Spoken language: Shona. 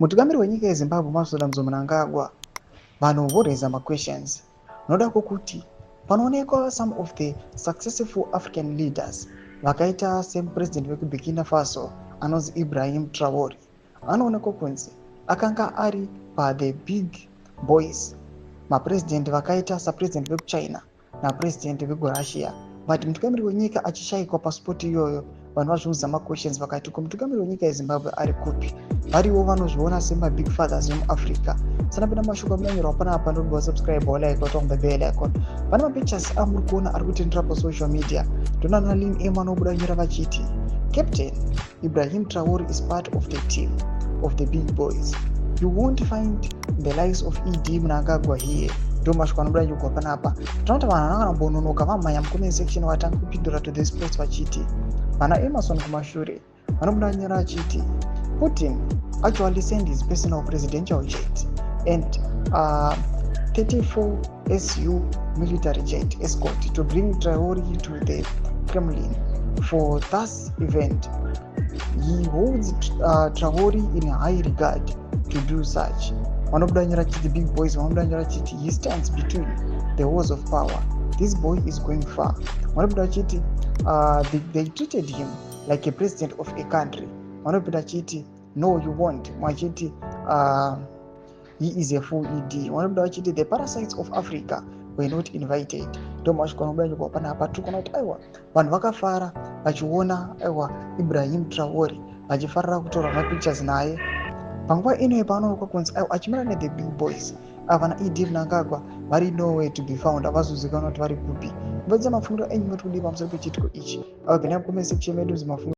Mutungamiri wenyika yeZimbabwe, Mazoda Mnangagwa, vanhu voraisa maquestions noda kwokuti panoonekwa some of the successful African leaders vakaita semupresident wekuBurkina Faso anonzi Ibrahim Traore, anoonekwa kunzi akanga ari pathe big boys, mapurezidendi vakaita sapurezidendi vekuChina napurezidendi vekuRussia, but mutungamiri wenyika achishayikwa paspot iyoyo. Vanhu vazviudza maquestions vakati, ko mutungamiri wenyika yeZimbabwe ari kupi? Variwo vanozviona semabig fathers vemuAfrica. Sanapinda mashoko amunanyorwa panapa, ndobva subscribe, walike, watomba bell icon. Pane mapictures amuri kuona ari kutendera pasocial media. Ndonana Lin M anobuda nyora vachiti, "Captain Ibrahim Traore is part of the team of the big boys. You won't find the likes of ED Mnangagwa here." Ndo mashoko anobuda nyogwa panapa. Tinoona kuti vanhu vangambononoka vamhanya mucomment section, vatanga kupindura to this post vachiti, vana Emerson kumashure vanobuda nyora achiti, "Putin actually sent his personal presidential jet and 34 su military jet escort to bring Traore to the Kremlin for this event. He holds Traore in high regard to do such." Vanobuda nyora chiti big boys. Vanobuda nyora chiti, "He stands between the walls of power. This boy is going far." Vanobuda chiti, "They treated him like a president of a country." Vanopinda chiti, "No, you won't." Vachiti, "He is a full ED." Vanobuda vachiti, "The parasites of Africa were not invited." Ndo mashoko anobuda nyogwa panapa. Tiri kuona kuti aiwa, vanhu vakafara vachiona aiwa Ibrahim Traore, vachifarira kutorwa mapictures naye panguva inoyi paanoonekwa kunzi aiwa achimira nethe big boys. Ava vana ED Mnangagwa vari nowhere to be found, havazozivikanwa kuti vari kupi. Mubvunza mafungiro enyu, moti kudii pamusoro pechiitiko ichi? Ava pinda mucomment section medu, mafungiro.